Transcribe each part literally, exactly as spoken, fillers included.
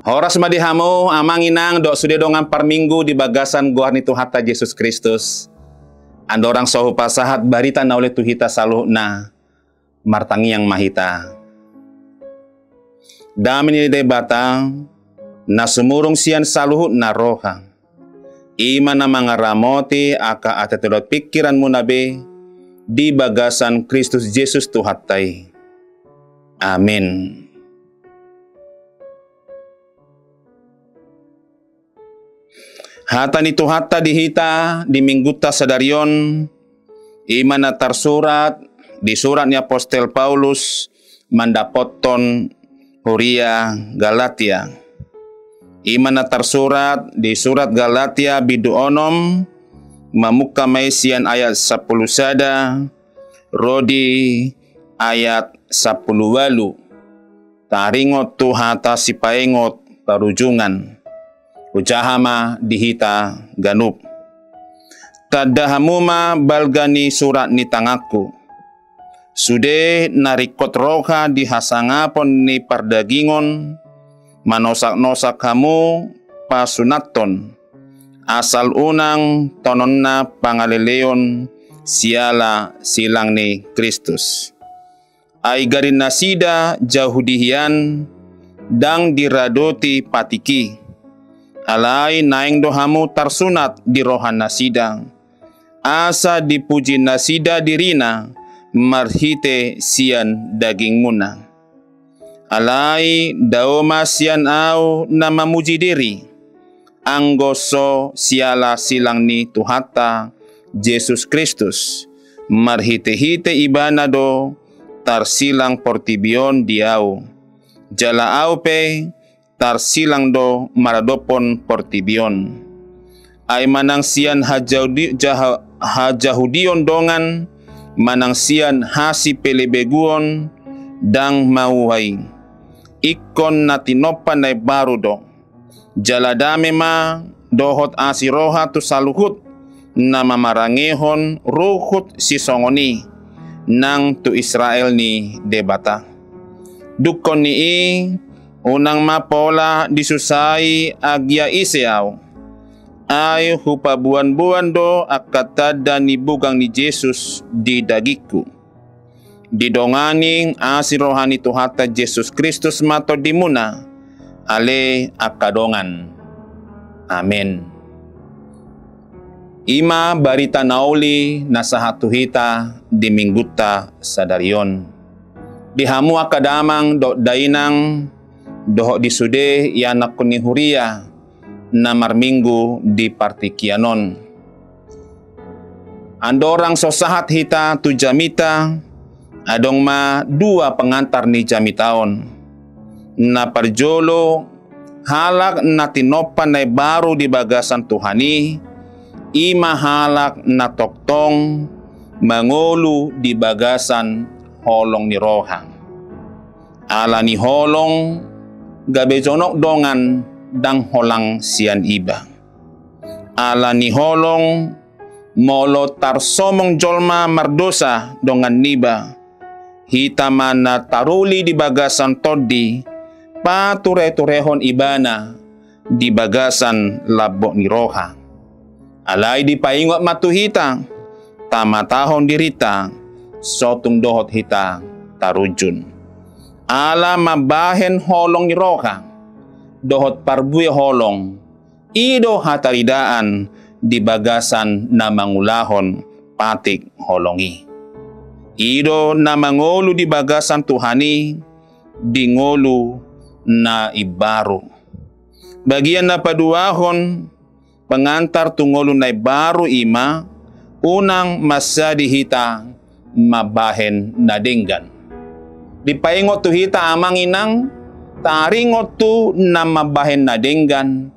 Horas ma di hamu amang inang dohot sude dongan parminggu di bagasan goar ni Tuhanta Jesus Kristus. Andorang so hupasahat barita na uli tu hita saluhutna, martangiang ma hita. Dame ni Debata na sumurung sian saluhutna roha, i ma na mangaramoti angka ateateon pingkiranmuna be di bagasan Kristus Jesus Tuhanta i. Amin. Hata ni Tuhanta di hita di Minggunta sadari on, i ma na tarsurat di surat ni apostel Paulus mandapothon huria Galatia. I ma na tarsurat di surat Galatia bindu onom, mamungka ma i sian ayat sampulu sada ro di ayat sampulu ualu. Taringot tu hata sipaingot parujungan. Hujaha ma di hita ganup. Tanda hamu ma balga ni surat ni tanganku. Sude na ringkot roha di hasangapon ni pardagingon, manosaknosak hamu pasunathon, asal unang tononna pangaleleon siala silang ni Kristus. Ai gari nasida Jahudi hian, ndang diradoti patik i. Alai naeng do hamu tarsunat di roha nasida, asa dipuji nasida dirina marhite sian dagingmuna. Alai dao ma sian ahu na mamuji diri, anggo so siala silang ni Tuhanta Jesus Kristus, marhitehite Ibana do tarsilang portibi on di ahu, jala ahu pe tarsilang do maradophon portibi on. Ai manang sian hajahudi-, jaha-, hajahudion dongan, manang sian hasipelebeguon, ndang mauhai. Ingkon na tinompa na imbaru do. Jala dame ma dohot asi roha tu saluhut na mamarangehon ruhut sisongon i, nang tu Israel ni Debata. Dungkon ni i, unang ma pola disusai agia ise ahu. Ai hupaboanboan do angka tanda ni bugang ni Jesus di dagingku. Didongani asi roha ni Tuhanta Jesus Kristus ma tondimuna, ale angka dongan. Amen. I ma barita na uli na sahat tu hita di Minggunta sadari on. Di hamu angka damang dohot dainang, dohot di sude ianakkon ni huria na marminggu di partingkian on. Andorang so sahat hita tu jamita, adong ma dua pengantar ni jamita on. Na parjolo, halak na tinompa na imbaru di bagasan Tuhan i, i ma halak na tongtong mangolu di bagasan holong ni roha. Ala ni holong, gabe jonok dongan ndang holang sian iba. Ala ni holong, molo tarsomong jolma mardosa dongan niba, hita ma na taruli di bagasan tondi, patureturehon ibana di bagasan lambok ni roha. Alai dipaingot ma tu hita, tamatahon dirinta, sotung dohot hita tarunjun. Ala mambahen holong ni roha, dohot parbue holong, i do hataridaan di bagasan na mangulahon patik holong i. I do na mangolu di bagasan Tuhan i, di ngolu na imbaru. Bagian na paduahon, pengantar tu ngolu na imbaru i ma, unang mansadi hita mambahen na denggan. Dipaingot tu hita amang inang, taringot tu na mambahen na denggan,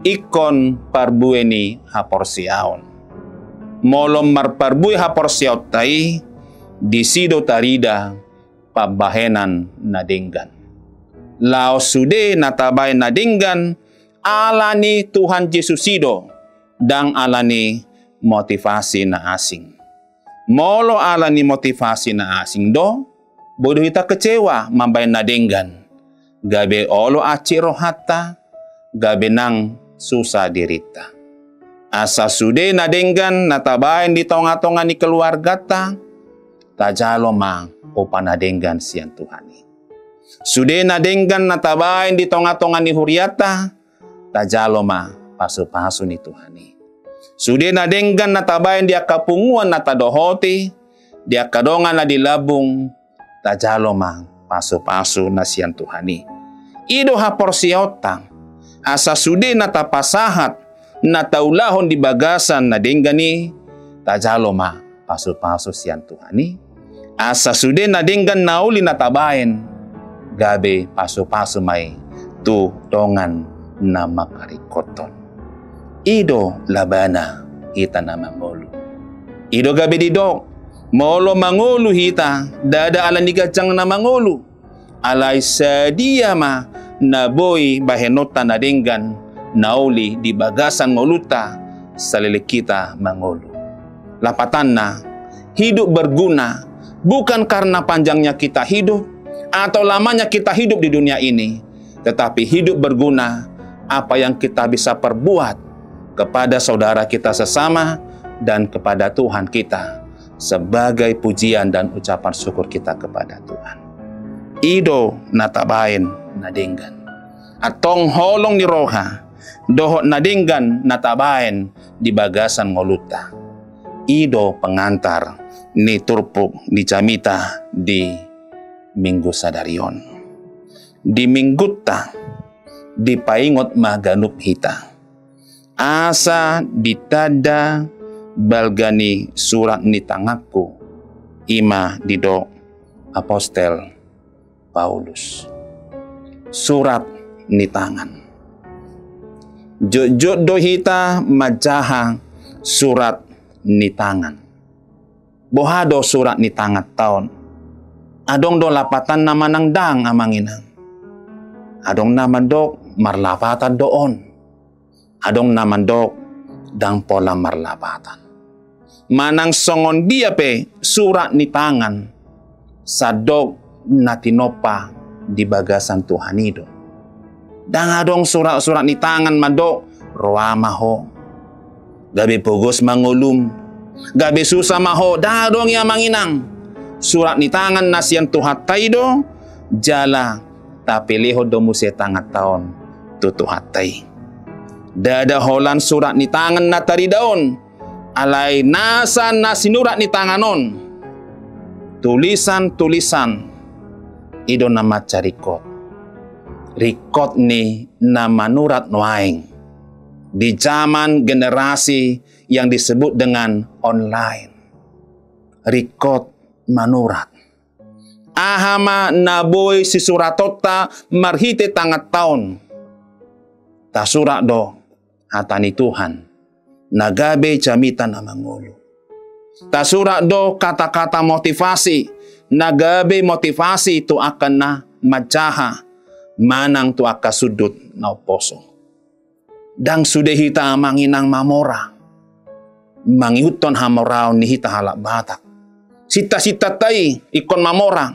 ingkon parbue ni haporseaon. Molo marparbue haporseaonta i, disi do tarida pambahenan na denggan. Laos sude na tabahen na denggan, ala ni Tuhan Jesus i do, ndang ala ni motivasi na asing. Molo ala ni motivasi na asing do, boi do hita kecewa mambahen na denggan. gabe olo aci rohanta, gabe nang susa dirinta. Asa sude na denggan na tabaen di tonga-tonga ni keluarganta, tajalo ma upa na denggan sian Tuhan i. Sude na denggan na tabaen di tonga-tonga ni hurianta, tajalo ma pasu-pasu ni Tuhan i. Sude na denggan na tabaen di angka punguan na tadohoti, di angka dongan na di lambung, tajalo ma pasu-pasu na sian Tuhan i. I do haporseaonta, asa sude na tapasahat, na taulahon di bagasan na denggan i, tajalo ma pasu-pasu sian Tuhan i. Asa sude na denggan na uli na tabaen, gabe pasu-pasu ma i tu dongan na mangkaringkothon. I do labana hita na mangolu. I do gabe didok, molo mangolu hita, ndada ala ni ganjang na mangolu. Alai sadia ma na boi bahenonta na denggan, na uli di bagasan ngolunta, saleleng hita mangolu. Lapatanna, hidup berguna bukan karena panjangnya kita hidup atau lamanya kita hidup di dunia ini, tetapi hidup berguna apa yang kita bisa perbuat kepada saudara kita sesama dan kepada Tuhan kita sebagai pujian dan ucapan syukur kita kepada Tuhan. I do na tabaen na denggan. Antong holong ni roha dohot na denggan na tabaen di bagasan ngolunta. I do pengantar ni turpuk ni jamita di Minggu sadari on. Di Minggunta, dipaingot ma ganup hita. Asa ditanda balga ni surat ni tanganku, i ma didok apostel Paulus. Surat ni tangan. Jotjot do hita manjaha surat ni tangan. Boha do surat ni tanganta on? Adong do lapatanna manang ndang, amang inang? Adong na mandok marlapatan do on. Adong na mandok ndang pola marlapatan. Manang songon dia pe surat ni tangan, sandok na tinompa di bagasan Tuhan i do. Ndang adong surat-surat ni tangan mandok, roa ma ho, gabe pogos ma ngolum, gabe susa ma ho, ndang adong i, amang inang. Surat ni tangan na sian Tuhanta i do, jala tapelehon do muse tanganta on tu Tuhanta i. Ndada holan surat ni tangan na tarida on, alai nasa na sinurat ni tangan on, tulisan-tulisan i do na mansai ringkot. Ringkot ni na manurat nuaeng di zaman generasi yang disebut dengan online. Ringkot manurat. Aha ma na boi sisuratonta marhite tanganta on? Tasurat do hata ni Tuhan na gabe jamita na mangolu. Tasurat do kata-kata motivasi na gabe motivasi tu angka na manjaha manang tu angka sundut na umposo. Ndang sude hita, amang inang, mamora mangihuthon hamoraon ni hita halak Batak. Sinta-sintanta i ingkon mamora.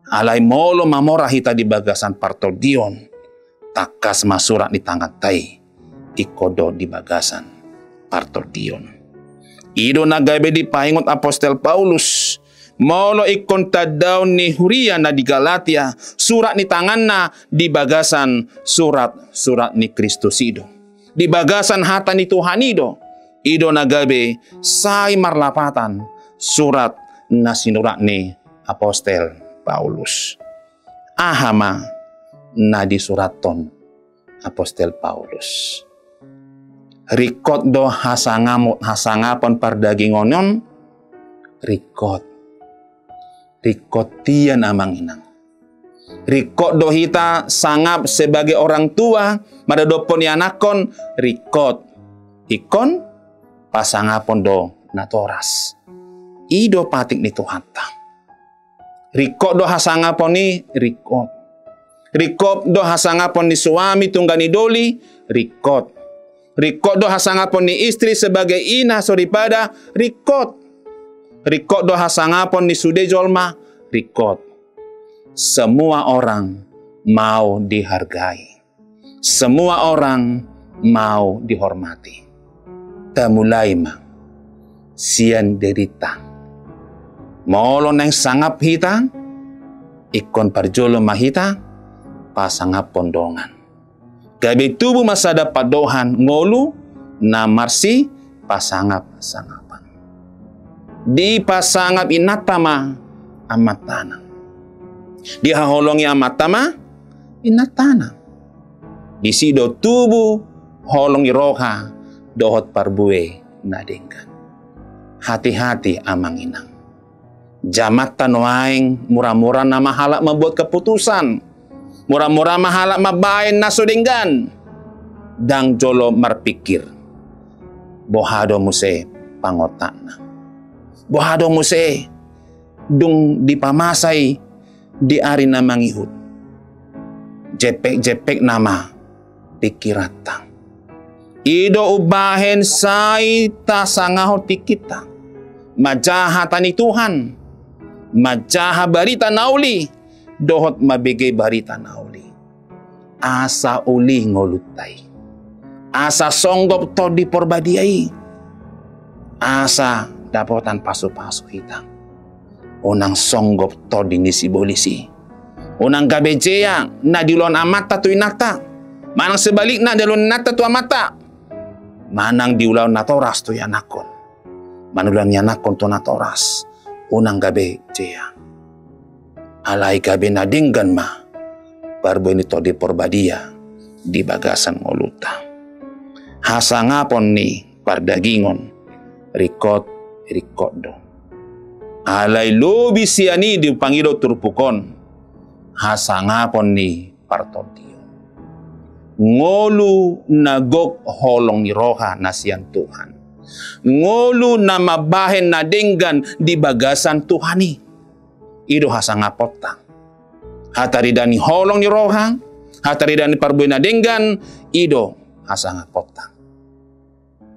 Alai molo mamora hita di bagasan partondion, tangkas ma surat ni tanganta i ingkon do di bagasan partondion. I do na gabe dipaingot apostel Paulus, molo ingkon tandaon ni huria na di Galatia surat ni tanganna di bagasan surat-surat ni Kristus i do, di bagasan hata ni Tuhan i do. I do na gabe sai marlapatan surat na sinurat ni apostel Paulus. Aha ma na disurathon apostel Paulus? Ringkot do hasangamot-, hasangapon pardagingon on? Ringkot. Ringkot tian, amang inang. Ringkot do hita sangap sebagai orang tua, mandapothon ianakhon? Ringkot. Ingkon pasangapon do natoras. I do patik ni Tuhanta. Ringkot do hasangapon i? Ringkot. Ringkot do hasangapon ni suami tu angka na doli? Ringkot. Ringkot do hasangapon ni istri sebagai ina soripada? Ringkot. Ringkot do hasangapon ni sude jolma? Ringkot. Semua orang mau dihargai. Semua orang mau dihormati. Tamulai ma sian dirinta. Molo naeng sangap hita, ingkon parjolo ma hita pasangaphon dongan. Gabe tubu ma sada pandohan ngolu na marsipasangap-sangapan. Dipasangap inanta ma amantana. Dihaholongi amanta ma inantana. Disi do tubu holong ni roha dohot parbue na denggan. Hati-hati amang inang. Jamanta nuaeng mura-mura nama halak mambuat keputusan. Mura-mura ma halak mambaen na so denggan. Ndang jolo marpikir. Boha do muse pangontakna. Boha do muse dung dipamasa i di ari na mangihut. Jempek-jempek nama pikiranta. I do umbahen sai tasangahon tingkinta. Manjaha hata ni Tuhan. Manjaha barita na uli. Dohot mambege barita na uli. Asa uli ngolunta i. Asa songgop Tondi Porbadia i. Asa dapotan pasu-pasu hita. Unang songgop tondi ni sibolis i. Unang gabe jea na diulahon amanta tu inanta. Manang sebalikna diulahon inanta tu amanta. Manang diulahon natoras tu ianakhon. Manang diulahon ianakhon tu natoras. Unang gabe jea. Alai gabe na denggan ma parbue ni Tondi Porbadia di bagasan ngolunta. Hasangapon ni pardagingon ringkot, ringkot do. Alai lobi sian i dipangido turpuk on hasangapon ni partondion. Ngolu na gok holong ni roha na sian Tuhan. Ngolu na mambahen na denggan di bagasan Tuhan i. I do hasangaponta. Hataridaan ni holong ni roha, hataridaan ni parbue na denggan, i do hasangaponta.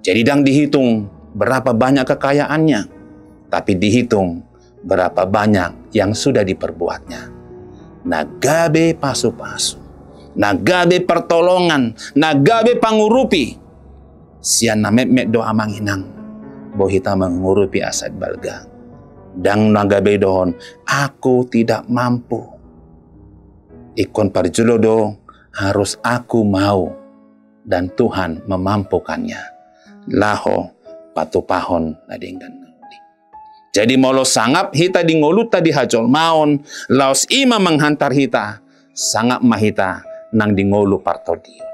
Jadi ndang dihitung berapa banyak kekayaannya, tapi dihitung berapa banyak yang sudah diperbuatnya. Na gabe pasu-pasu, na gabe pertolongan, na gabe pangurupi. Sian na metmet do amang inang, boi hita mangurupi asa balga. Ndang na gabe dohon, aku tidak mampu. Ingkon parjolo do harus aku mau dan Tuhan memampukannya. Laho patupahon na denggan na uli. Jadi molo sangap hita di ngolunta di hajolmaon, laos i ma manghantar hita, sangap ma hita nang di ngolu partondion.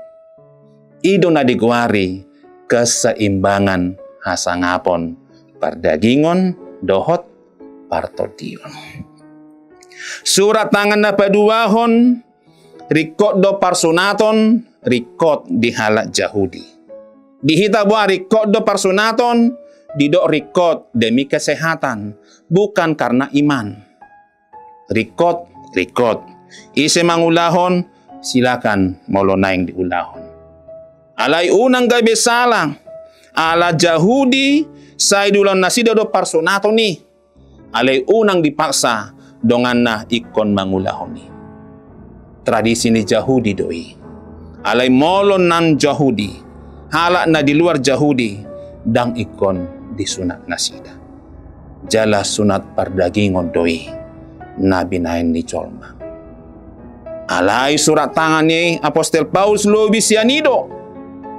I do na digoari keseimbangan hasangapon pardagingon dohot partondion. Surat tangan na paduahon, ringkot do parsunaton, ringkot di halak Jahudi. Di hita boha ringkot do parsunaton, didok ringkot demi kesehatan, bukan karena iman. Ringkot, ringkot. Ise mangulahon, silakan molo naeng diulahon. Alai unang gabe sala, ala Jahudi sai diulahon nasida do parsunaton i. Alai unang dipaksa donganna ingkon mangulahon i. Tradisi ni Jahudi do i. Alai molo non Jahudi, halak na di luar Jahudi, ndang ingkon disunat nasida. Jala sunat pardagingon do i na binaen ni jolma. Alai surat tangan ni apostel Paulus lobi sian i do.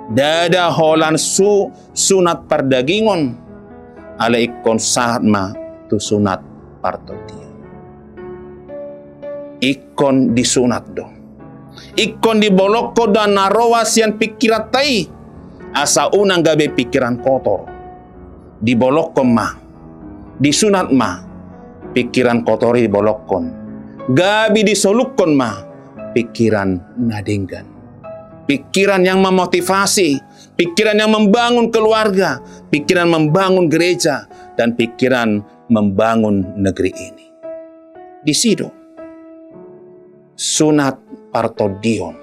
Ndada holan su sunat pardagingon, alai ingkon sahat ma tu sunat partondion. Ingkon disunat do. Ingkon dibolongkon do na roa sian pingkiranta i, asa unang gabe pingkiran kotor. Dibolongkon ma, disunat ma, pingkiran kotor i dibolongkon. Gabe disolukkon ma pingkiran na denggan. Pingkiran yang memotivasi, pingkiran yang membangun keluarga, pingkiran membangun gereja, dan pingkiran membangun negeri ini. Disi do sunat partondion.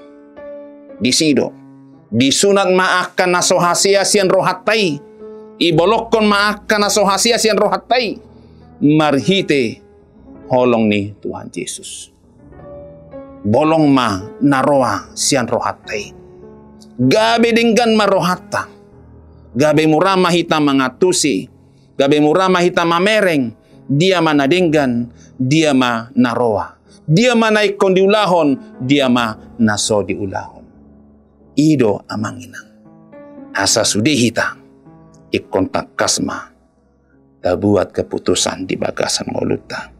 Disi do. Disunat ma angka na so hasea sian rohanta i. Dibolongkon ma angka na so hasea sian rohanta i. Marhite holong ni Tuhan Jesus. Bolong ma na roa sian rohanta i. Gabe denggan ma rohanta. Gabe mura ma hita mangantusi. Gabe mura ma hita mamereng. Dia ma na denggan, dia ma na roa. Dia ma na ingkon diulahon, dia ma na so diulahon. I do, amang inang, asa sude hita ingkon tangkas ma tabuat keputusan di bagasan ngolunta.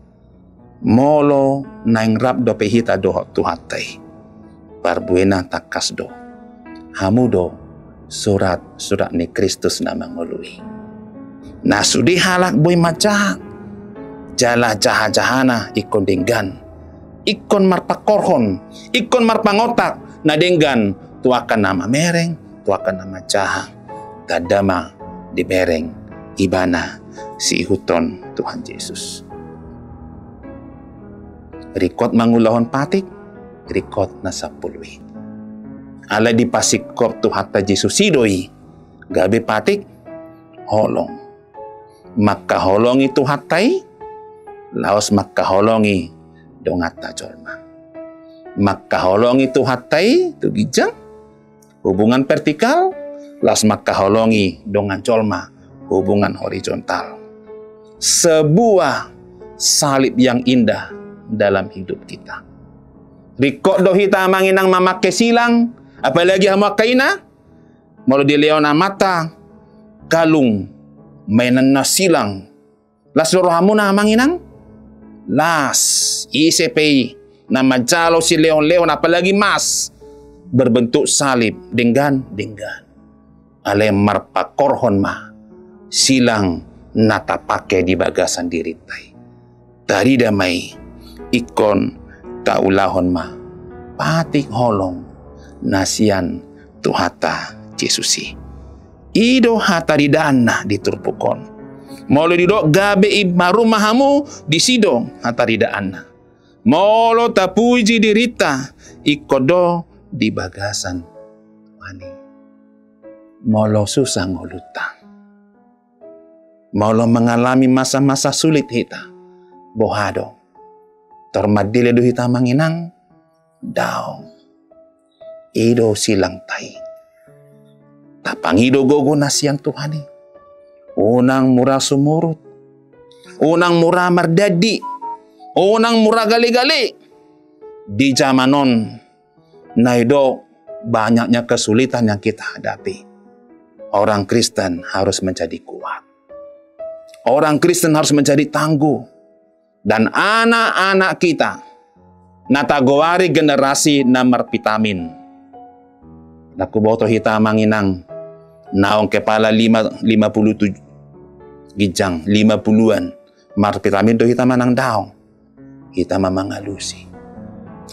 Molo naeng rap dope hita dohot Tuhanta i, parbuena tangkas do: Hamu do surat-surat ni Kristus na mangolu i. Na sude halak boi manjaha, jala jaha-jahana ingkon denggan, ingkon marpangkorhon, ingkon marpangontak na denggan tu angka na mamereng, tu angka na manjaha. Tanda ma dibereng ibana siihuthon Tuhan Jesus. Ringkot mangulahon patik, ringkot na sampulu i. Alai dipasingkop Tuhanta Jesus i do i gabe patik holong. Mangkaholongi Tuhanta i, laos mangkaholongi donganta jolma. Mangkaholongi Tuhanta i tu ginjang, hubungan vertikal, laos mangkaholongi dongan jolma, hubungan horizontal. Sebuah salib yang indah dalam hidup kita. Ringkot do hita, amang inang, mamangke silang, apalagi hamu angka ina, molo dilehon amanta kalung, mainan na silang. Las do rohamuna, amang inang? Las. Ise pe i na manjalo silehon-lehon, apalagi mas, berbentuk salib, denggan, denggan. Alai marpangkorhon ma silang na tapangke di bagasan dirinta i. Tarida ma i, ingkon taulahon ma patik holong na sian Tuhanta Jesus i. I do hataridaanna di turpuk on. Molo didok gabe imbaru ma hamu, disi do hataridaanna. Molo tapuji dirinta, ingkon do di bagasan Tuhan i. Molo susah ngolunta, molo mengalami masa-masa sulit hita, boha do? Tor mandele do hita, amang inang? Daong. I do silangta i. Tapangido gogo na sian Tuhan i. Unang mura sumurut. Unang mura mardandi. Unang mura gale-gale. Di zaman on, na i do banyaknya kesulitan yang kita hadapi, orang Kristen harus menjadi kuat. Orang Kristen harus menjadi tangguh. Dan anak-anak kita na tagoari generasi na marvitamin. Ndang huboto hita, amang inang, naung kepala lima, lima puluh tujuh, ginjang lima puluhan, marvitamin do hita manang daong? Hita ma mangalusi.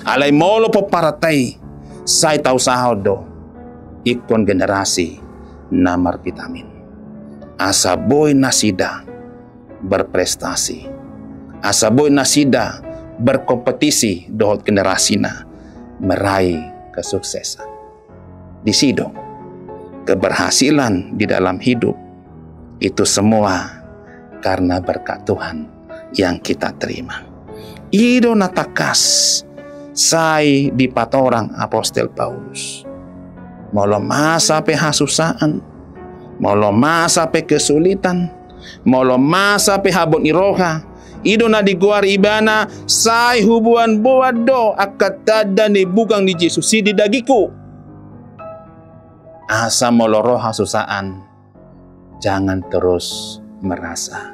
Alai molo pomparanta i, sai tausahon do ingkon generasi na marvitamin, asa boi nasida berprestasi, asa boi nasida berkompetisi dohot generasina meraih kesuksesan. Disi do, keberhasilan di dalam hidup itu semua karena berkat Tuhan yang kita terima. I do na tangkas sai dipatorang apostel Paulus. Molo masa pe hasusaan, molo masa pe kesulitan, molo masa pe habot ni roha, i do na digoari ibana, sai huboan-boan do angka tanda ni bugang ni Jesus i di dagingku. Asa molo ro hasusaan, jangan terus merasa,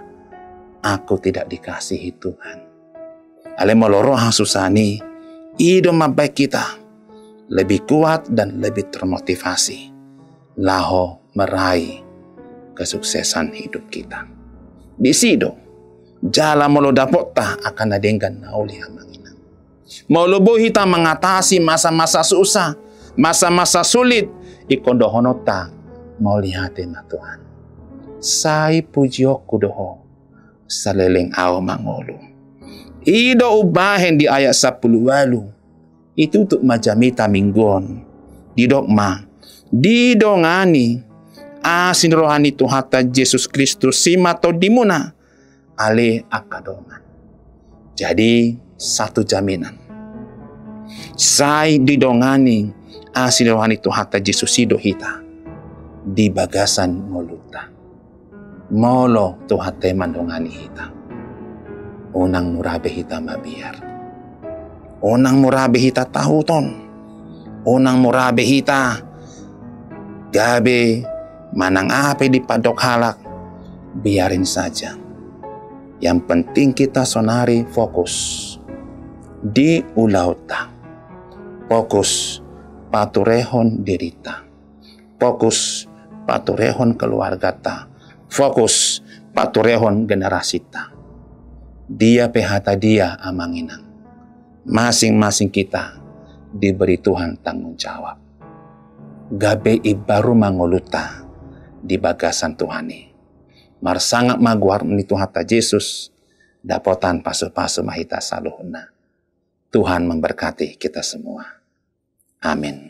"Aku tidak dikasihi Tuhan." Alai molo ro hasusaan i, i do mambaen hita lebih kuat dan lebih termotivasi laho meraih kesuksesan hidup kita. Disi do, jala molo dapotta angka na denggan na uli, amang inang. Molo boi hita mangatasi masa-masa susah, masa-masa sulit, ingkon dohononta, mauliate ma Tuhan. Sai pujionku do Ho saleleng ahu mangolu. I do umbahen di ayat sampulu ualu, i tutup ma jamita minggu on. Didok ma, didongani asi ni roha ni Tuhanta Jesus Kristus, i ma tondimuna, ale angka dongan. Jadi, satu jaminan. Sai didongani asi roha ni Tuhanta Jesus i do hita di bagasan ngolunta. Molo Tuhanta i mandongani hita, unang mura be hita mabiar. Unang mura be hita tahuton. Unang mura be hita gabe manang aha pe dipandok halak, biarin saja. Yang penting kita sonari fokus di ulaonta. Fokus paturehon dirita. Fokus paturehon keluargata. Fokus paturehon generasita. Dia pe hata dia, amang inang, masing-masing kita diberi Tuhan tanggung jawab. Gabe imbaru ma ngolunta di bagasan Tuhan i. Marsangap ma goar ni Tuhanta Jesus, dapotan pasu-pasu ma hita saluhutna. Tuhan memberkati kita semua. Amin.